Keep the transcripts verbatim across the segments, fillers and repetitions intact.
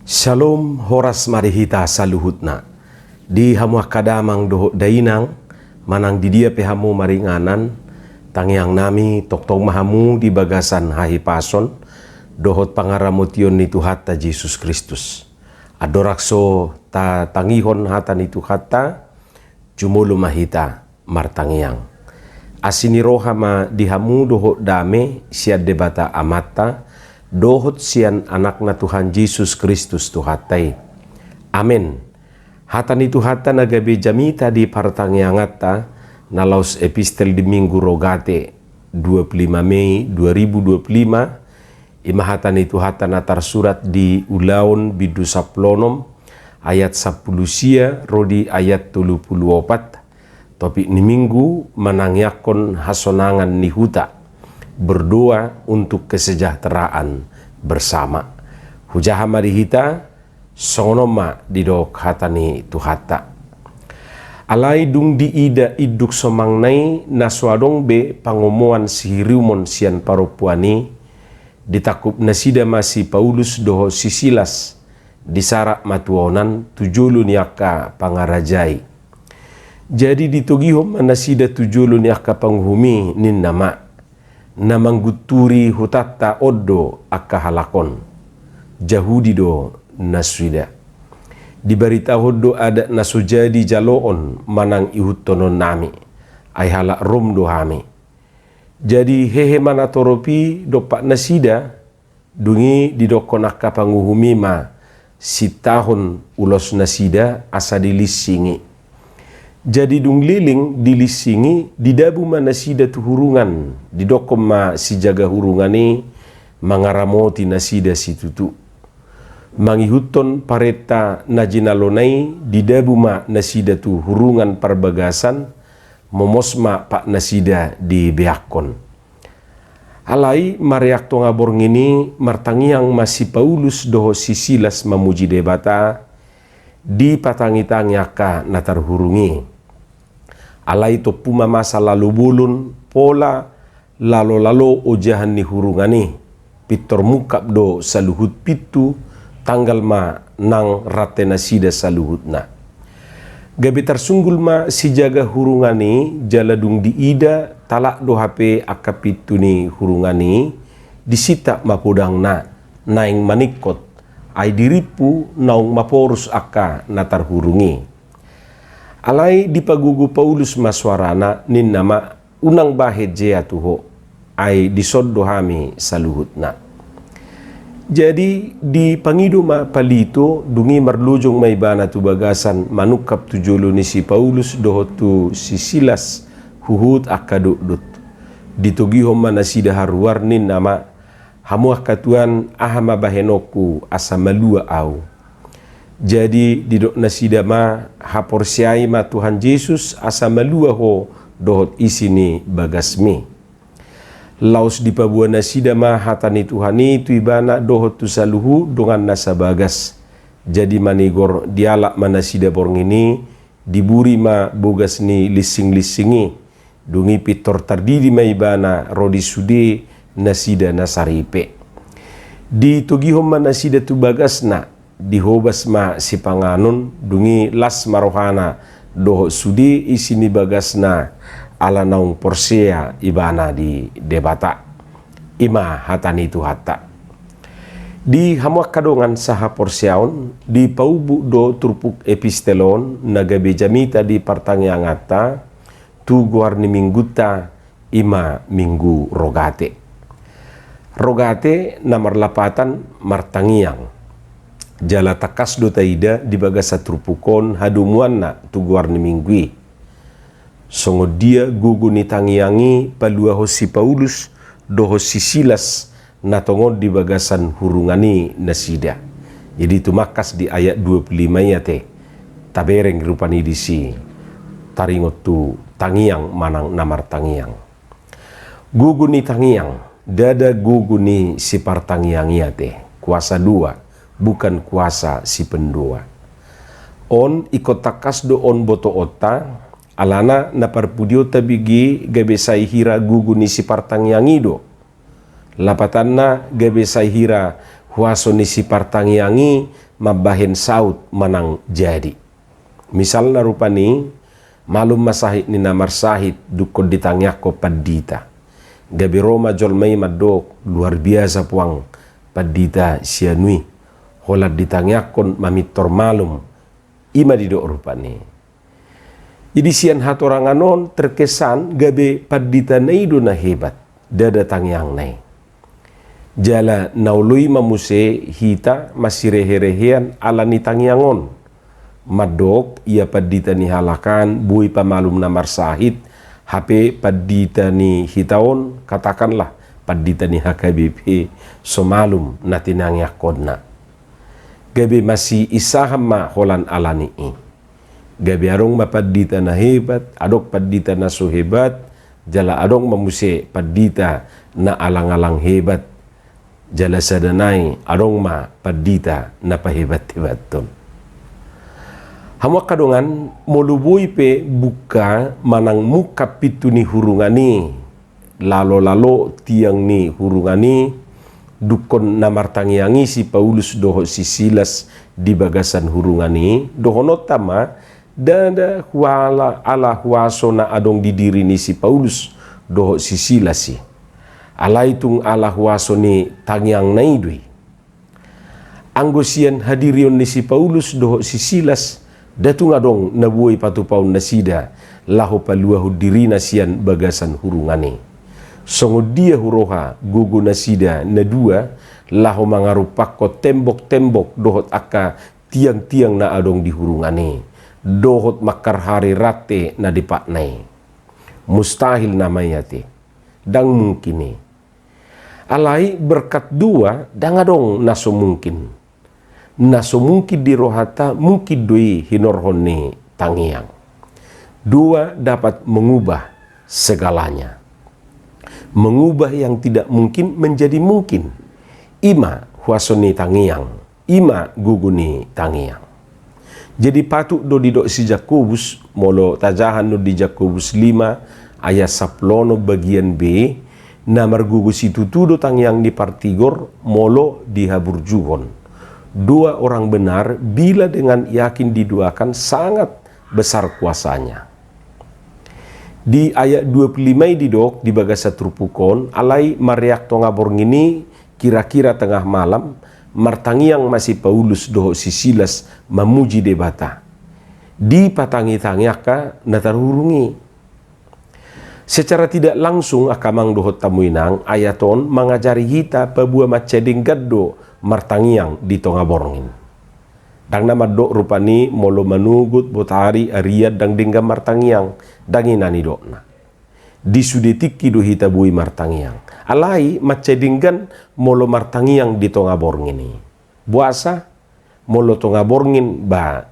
Syalom, horas ma di hita saluhutna. Di hamu angka damang dohot dainang, manang di dia pe hamu maringanan, tangiang nami tongtong ma hamu di bagasan hahipason dohot pangaramotion ni Tuhanta Jesus Kristus. Andorang so tatangihon hata ni Tuhanta, jumolo ma hita martangiang. Asi ni roha ma di hamu dohot dame sian Debata Amanta dohot sian Anakna Tuhan Jesus Kristus Tuhanta i. Amen. Hata ni Tuhanta na gabe jamita di partangianganta, na laos epistel di Minggu Rogate, dua puluh lima Mei dua ribu dua puluh lima, ima hata ni Tuhanta na tarsurat di Ulaon bindu sampulu onom ayat sampulu sia ro di ayat tolu puluh opat. Topik ni Minggu: Manangiangkon hasonangan ni huta, berdoa untuk kesejahteraan bersama. Hujaha ma di hita, songon on ma didok hata ni Tuhanta. Alai dung diida induk somangna i na so adong be pangomoan sihiriumon sian parompuan i, ditangkup nasida ma si Paulus dohot si Silas, disarak ma tu onan tu jolo ni angka pangaraja i. Jadi ditogihon ma nasida tu jolo ni angka panguhum i, ninna ma: Na manggunturi hutanta on do angka halak on. Jahudi do nasida. Dibaritahon do adat na so jadi jaloon manang ihuthononnami, ai halak Rom do hami. Jadi hehe ma natorop i dompak nasida. Dung i didokkon angka panguhum i ma sintahon ulos nasida asa dilinsing i. Jadi dung leleng dilinsing i, didabu ma nasida tu hurungan, didokkon ma sijaga hurungan i mangaramoti nasida situtu. Mangihuthon parenta na jinalona i, didabu ma nasida tu hurungan parbagasan, momos ma patnasida dibeakkon. Alai mareak tonga borngin i, martangiang ma si Paulus dohot si Silas mamuji Debata, dipatangitangi angka na tarhurung i. Alai tompu ma masa lalo bolon, pola lalo-lalo ojahan ni hurungan i, pintor mungkap do saluhut pintu, tanggal ma nang rante nasida saluhutna. Gabe tarsunggul ma sijaga hurungan i, jala dung diida, talak do hape angka pintu ni hurungan i, disintap ma podangna, naeng maningkot, ai dirimpu naung maporus angka na tarhurung i. Alai dipagogo Paulus ma soarana, ninna ma: Unang bahen jea tu ho, ai dison do hami saluhutna. Jadi dipangido ma palito, dung i marlojong ma ibana tu bagasan manungkap tu jolo ni si Paulus dohot tu si Silas huhut angka dotdot. Ditogihon ma nasida haruar, ninna ma: Hamu angka tuan, aha ma bahenonku asa malua ahu? Jadi didok nasida ma: Haporseai ma Tuhan Jesus asa malua ho dohot isi ni bagasmi. Laos dipaboa nasida ma hata ni Tuhan i tu ibana dohot tu saluhut dongan na sabagas. Jadi manigor dialap ma nasida borngin i, diburi ma bogas ni linsing-linsing i. Dung i pintor tardidi ma ibana ro di sude nasida na saripe. Ditogihon ma nasida tu bagasna, dihobas ma sipanganon, dung i las ma rohana dohot sude isi ni bagasna, ala naung porsea ibana di Debata. Ima hata ni Tuhanta. Di hamu angka dongan sahaporseaon, dipaumbuk do turpuk epistel on na gabe jamita di partangianganta tu goar ni minggunta, ima Minggu Rogate. Rogate na marlapatan martangiang. Jala tangkas do taida di bagasan turpuk on hadomuanna tu goar ni minggu i. Songon dia gogo ni tangiang i paluahon si Paulus dohot si Silas na tongon di bagasan hurungan i nasida. Jadi tumangkas di ayat dua puluh lima i ate, tabereng rupani disi, taringot tu tangiang manang na martangiang. Gogo ni tangiang, ndada gogo ni sipartangiang i ate, kuasa doa, bukan kuasa si pendoa. On ingkon tangkas do on botoonta, alana na parpudionta bege gabe sai hira gogo ni sipartangiang i do. Lapatanna gabe sai hira huaso ni sipartangiang i mambahen saut manang jadi. Misalna rupani, malum ma sahit ni na marsahit dungkon ditangiangkon pandita. Gabe ro ma jolma i mandok, luar biasa puang pandita si anu i, holan ditangiangkon mamintor malum. I ma didok rupani. Jadi sian hatorangan on terkesan gabe panditana i do na hebat, ndada tangiangna i. Jala na olo i ma muse hita masireherehean ala ni tangiang on. Mandok ia pandita ni halak an boi pamalum na marsahit, hape pandita ni hita on, katakanlah pandita ni H K B P, so malum na tinangiangkonna. Gabe masiinsahan ma holan ala ni i. Gabe adong ma pandita na hebat, adong pandita na so hebat, jala adong ma muse pandita na alang-alang hebat. Jala sada nai adong ma pandita na pahebat-hebathon. Hamu angka dongan, molo boi pe buka manang mungkap pintu ni hurungan i, lalo-lalo tiang ni hurungan i, dungkon na martangiang i si Paulus dohot si Silas di bagasan hurungan i, dohononta ma, ndada huala ala huaso na adong di diri ni si Paulus dohot si Silas i. Alai tung ala huaso ni tangiangna i do i. Anggo sian hadirion ni si Paulus dohot si Silas, nda tung adong na boi patupaon nasida laho paluahon dirina sian bagasan hurungan i. Songon dia huroha gogo nasida na dua laho mangarumpakkon tembok-tembok dohot angka tiang-tiang na adong di hurungan i, dohot mangkarhari rante na depatna i. Mustahil nama i ate. Ndang mungkin i. Alai berkat dua ndang adong na so mungkin. Na so mungkin di rohanta mungkin do i hinorhon ni tangiang. Dua dapat mengubah segalanya. Mengubah yang tidak mungkin menjadi mungkin. I ma huaso ni tangiang. I ma gogo ni tangiang. Jadi patut do didok si Jakobus, molo tajaha annon di Jakobus lima ayat sampulu onom bagian B, na margogo situtu do tangiang ni partigor molo dihaburjuhon. Dua orang benar bila dengan yakin diduakan sangat besar kuasanya. Di ayat dua puluh lima i didok di bagasan turpuk on, alai mareak tonga borngin i kira-kira tengah malam, martangiang ma si Paulus dohot si Silas mamuji Debata. Dipatangi-tangi angka na tarhurung i. Secara tidak langsung angka amang dohot hamu inang, ayat on mangajari hita paboa mansai denggan do martangiang di tonga borngin. Ndang na mandok rupani molo manogot, botari, arian ndang denggan martangiang, ndang i na nidokna. Di sude tingki do hita boi martangiang. Alai mansai denggan molo martangiang di tonga borngin i. Boasa? Molo tonga borngin ba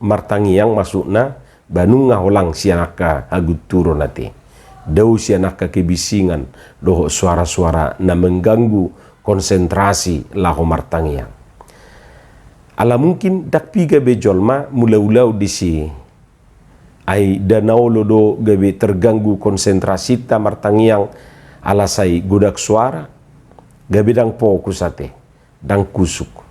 martangiang maksudna, ba nunga holang sian angka hagunturon ate. Dao sian angka kebisingan dohot suara-suara na mengganggu konsentrasi laho martangiang. Ala mungkin ndang piga be jolma mulaulaon disi. Ai nda na olo do gabe terganggu konsentrasinta martangiang ala sai godang suara, gabe ndang fokus ate, ndang kusuk.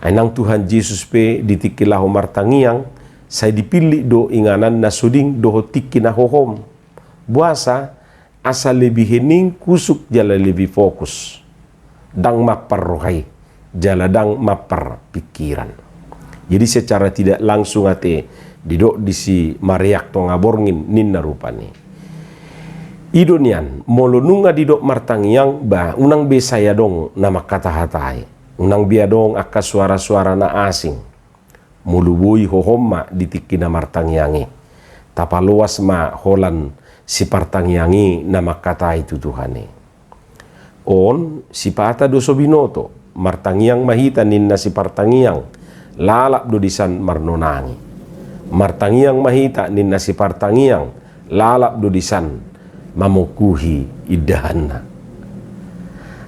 Ai nang Tuhan Jesus pe di tingki laho martangiang, sai dipillit do inganan na soding dohot tingki na hohom. Boasa? Asa lebih hening, kusuk jala lebih fokus. Ndang mampar roha i, jala ndang mampar pingkiran. Jadi secara tidak langsung ate didok disi mareak tonga borngin ninna rupani. I do nian, molo nunga didok martangiang ba unang be sai adong na mangkatahatai. Unang be adong angka suara-suara na asing. Molo boi hohom ma di tingki na martangiang i. Tapaloas ma holan sipartangiang i na mangkatai tu Tuhan i. On sipata do so binoto, martangiang ma hita ninna sipartangiang, lalap do disan marnonangi. Martangiang ma hita ninna sipartangiang, lalap do disan mamungkuhi indahanna.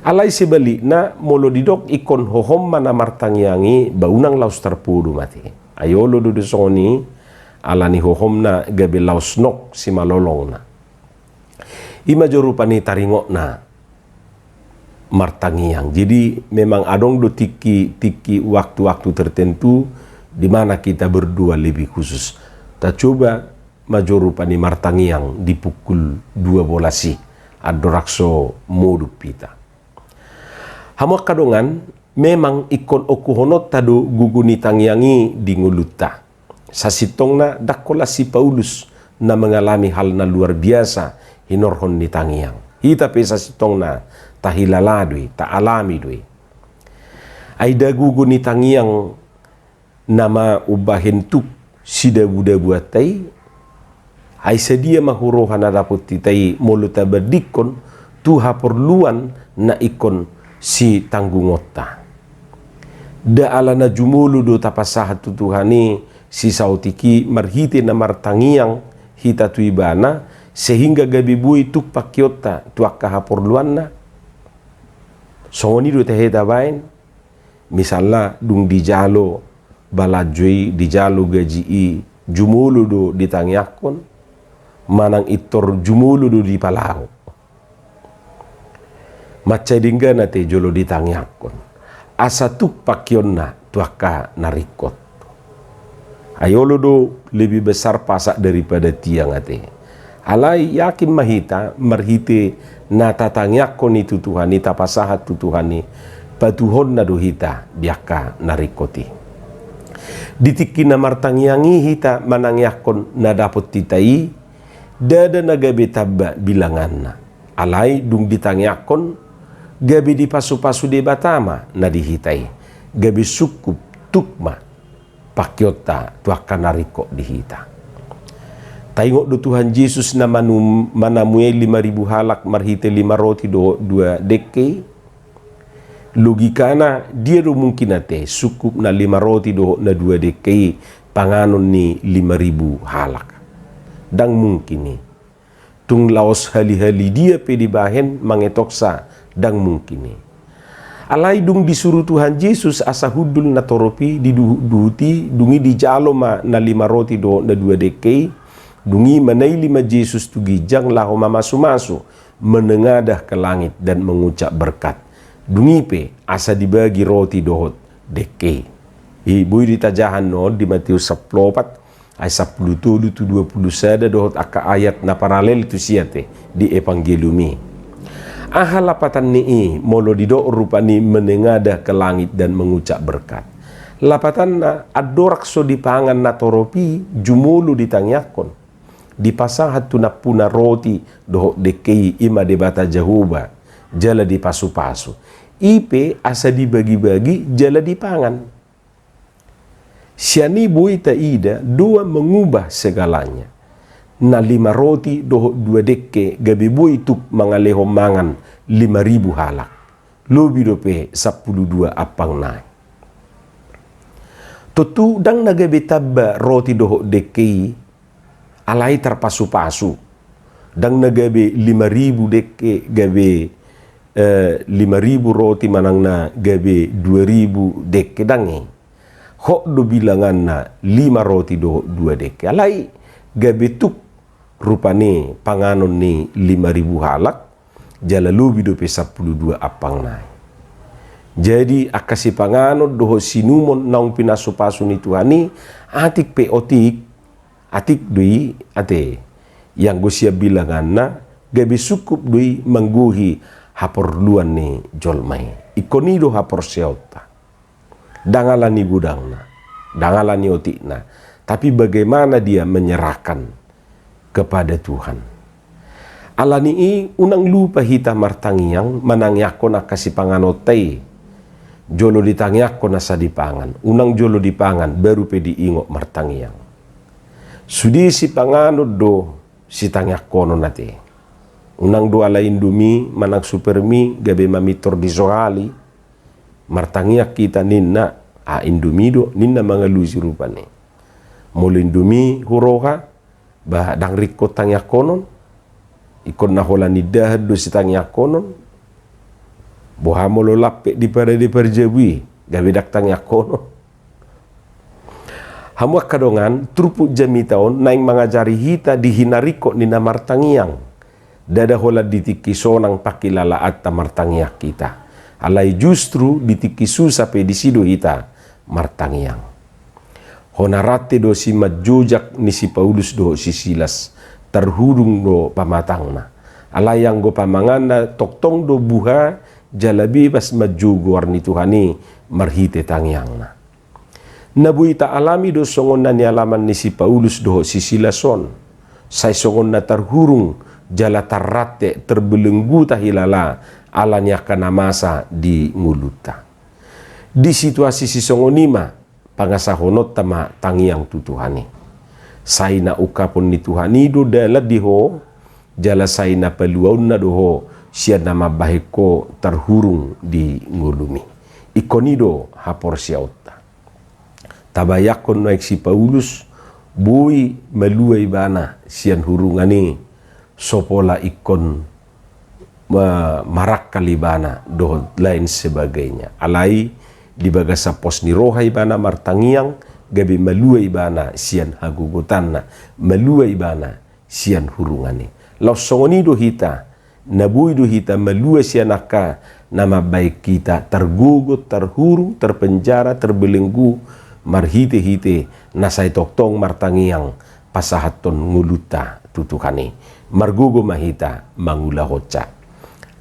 Alai sebalikna, molo didok ingkon hohom ma na martangiang i, ba unang laos tarpodom ate. Ai olo do do songon i, ala ni hohomna gabe laos nok simalolongna. I ma jo rupani taringotna. martangiang. Jadi memang adong do tingki-tingki, waktu-waktu tertentu di mana kita berdoa lebih khusus. Tacoba ma jo rupani martangiang di pukul dua bolas i, andorang so modom hita. Hamu angka dongan, memang ingkon okuhononta do gogo ni tangiang i di ngolunta. Sasintongna ndang holan si Paulus na mengalami hal na luar biasa hinorhon ni tangiang. Hita pe sasintongna tahilala do i, taalami do i. Ai nda gogo ni tangiang nama umbahen tuk sidabudabuanta i, ai sadia ma huroha na dapot hita i molo tabandingkon tu haporluan na ingkon sitanggungonta. Nda ala na jumolo do tapasahat tu Tuhan i sisaotik i marhite na martangiang hita tu Ibana, sehingga gabe boi tuk pangkeonta tu angka haporluanna. Songon i do tahe tabaen, misalna dung dijalo balanjo i, dijalo gaji i, jumolo do ditangiangkon, manang intor jumolo do dipalaho. Mansai denggan ate jolo ditangiangkon, asa tuk pangkeonna tu angka na ringkot. Ai olo do lebih besar pasak daripada tiang ate. Alai yakin ma hita marhite na tatangiangkon i tu Tuhan i, tapasahat tu Tuhan i, patuhonna do hita di angka na ringkot i. Di tingki na martangiang i hita manangiangkon na dapot hita i, ndada na gabe tamba bilanganna. Alai dung ditangiangkon, gabe dipasupasu Debata ma na di hita i, gabe sungkup tuk ma pangkeonta tu angka na ringkot di hita. Taingot do Tuhan Jesus na manu-, manamuei lima ribu halak marhite lima roti dohot dua dengke i. Logikana, dia do mungkin ate sungkup na lima roti dohot na dua dengke i panganon ni lima ribu halak? Ndang mungkin i. Tung laos hali-hali dia pe dibahen mangetoksa, ndang mungkin i. Alai dung disuru Tuhan Jesus asa hundul natorop i, diduhutduhut i, dung i dijalo ma na lima roti dohot na dua dengke i. Dung i manaili ma Jesus tu ginjang laho mamasumasu, menengadah ke langit dan mengucap berkat. Dung i pe asa dibagi roti dohot dengke i. I boi ditajahan non di Matius sampulu opat, ayat sampulu tolu tu dua pulu sada dohot angka ayat na paralel tusi ate di Evangelium i. Aha lapatan ni i molo didok rupani menengadah ke langit dan mengucap berkat? Lapatanna, andorang so dipangan natorop i, jumolo ditangiangkon, dipasahat tu nampuna roti dohot dengke i, i ma Debata Jahowa, jala dipasupasu. I pe asa dibagibagi jala dipangan. Sian i boi taida dua mengubah segalanya. Na lima roti dohot dua dengke gabe boi tuk mangalehon mangan lima ribu halak, lobi dope sampulu dua ampang nai. Tontu ndang na gabe tamba roti dohot dengke i, alai tarpasupasu. Ndang na gabe lima ribu dengke gabe, eh, lima ribu roti manang na gabe dua ribu dengke, ndang i. Hot do bilanganna lima roti dohot dua dengke, alai gabe tuk rupani panganon ni lima ribu halak, jala lobi dope sampulu dua ampang nai. Jadi angka sipanganon dohot siinumon naung pinasupasu ni Tuhan i, atik pe otik, atik do i ate. Ianggo sian bilanganna, gabe sungkup do i manggohi haporluan ni jolma i. Ingkon i do haporseaonta. Ndang ala ni godangna, ndang ala ni otikna, tapi bagaimana dia menyerahkan kepada Tuhan. Ala ni i, unang lupa hita martangiang, manangiangkon angka sipanganonta i. Jolo ditangiangkon asa dipangan, unang jolo dipangan baru pe diingot martangiang. Sude sipanganon do sitangiangkonon ate. Unang do ala Indomie manang Supermie gabe mamintor di so hali. Martangiang hita ninna, ah, Indomie do, ninna mangalusi rupani. Molo Indomie huroha, ba ndang ringkot tangiangkonon. Ingkon na holan indahan do sitangiangkonon. Boha molo lampet di parade parjabu i, gabe ndang tangiangkonon? Hamu angka dongan, turpuk jamita on naeng mangajari hita di hinaringkot ni na martangiang. Ndada holan di tingki sonang pangkilalaanta martangiang hita. Alai justru di tingki susa pe disi do hita martangiang. Hona rante do simanjojak ni si Paulus dohot si Silas, tarhurung do pamatangna. Alai anggo pamanganna tongtong do buha jala bebas manjou goar ni Tuhan i marhite tangiangna. Na boi taalami do songon na nialaman ni si Paulus dohot si Silas on, sai songon na tarhurung jala tarrante, terbelenggu tahilala ala ni angka na masa di ngolunta. Di situasi sisongon i ma pangasahononta ma tangiang tu Tuhan i. Sai na ungkapon ni Tuhan i do dalan di ho, jala sai na paluaonna do ho sian na mambahen ho tarhurung di ngolumi. Ingkon i do haporseaonta. Tabayangkon nuaeng si Paulus, boi malua ibana sian hurungan i, so pola ingkon ma-, marangkal ibana dohot lain sebagainya. Alai di bagasan pos ni roha ibana martangiang, gabe malua ibana sian hagogotanna, malua ibana sian hurungan i. Laos songon i do hita, na boi do hita malua sian angka na mambahen hita targogot, tarhurung, terpenjara, terbelenggu, marhitehite na sai tongtong martangiang pasahathon ngolunta tu Tuhan i. Margogo ma hita mangulahonsa.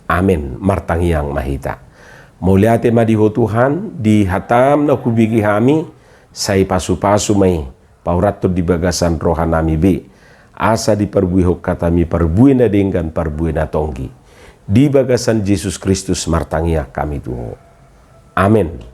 Amen. Martangiang ma hita. Mauliate ma di ho Tuhan, di hatam na hubege hami, sai pasupasu ma i paurathon di bagasan rohanami be, asa diparbuehon hatami parbue na denggan, parbue na tonggi. Di bagasan Jesus Kristus martangiang hami tu ho. Amen.